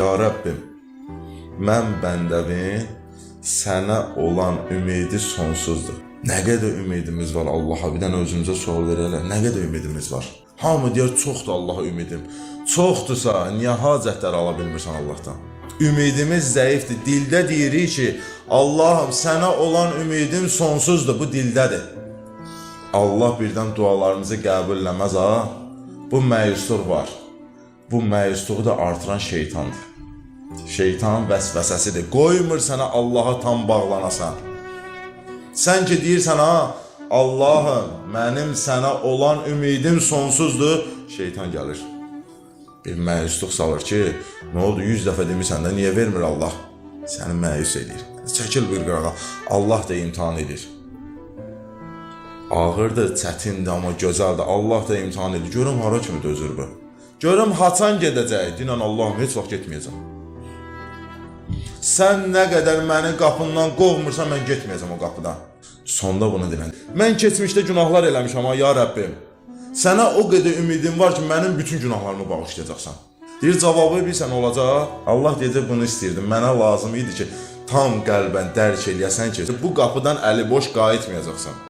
Ya Rəbbim, mən bəndəvin sənə olan ümidi sonsuzdur. Nə qədər ümidimiz var Allaha? Bir dənə özümüzə sual verələ. Nə qədər ümidimiz var? Hamı deyir çoxdur Allaha ümidim. Çoxdursa, niyə hacətlər ala bilmirsən Allahdan? Ümidimiz zəifdir. Dildə deyirik ki, Allahım sənə olan ümidim sonsuzdur. Bu dildədir. Allah birdən dualarımızı qəbul eləməz ha. Bu məyusluq var. Bu məyusluğu da artıran şeytandır. Şeytanın vəsvəsəsidir. Qoymur sənə Allaha tam bağlanasan. Sən ki deyirsən ha, Allahım, mənim sənə olan ümidim sonsuzdur. Şeytan gəlir. Bir məyusluq salır ki, nə oldu 100 dəfə demisən də niyə vermir Allah? Səni məyus edir. Çəkil bir qırağa. Allah da imtahan edir. Ağırdır, çətindir, amma gözəldir. Allah da imtahan edir. Görüm hara kimi dözür bu. Görüm haçan gedəcək. Dinən Allahım heç vaxt getməyəcəm. Sən nə qədər məni qapından qovmursan, mən getməyəcəm o qapıdan. Sonda bunu deyirəm. Mən keçmişdə günahlar eləmişəm, ha, ya Rəbbim. Sənə o qədər ümidim var ki, mənim bütün günahlarımı bağışlayacaqsan. Deyir, cavabı bilirsən olacaq. Allah deyəcək bunu istəyirdim. Mənə lazım idi ki, tam qəlbən dərk eləyəsən ki, bu qapıdan əli boş qayıtmayacaqsan.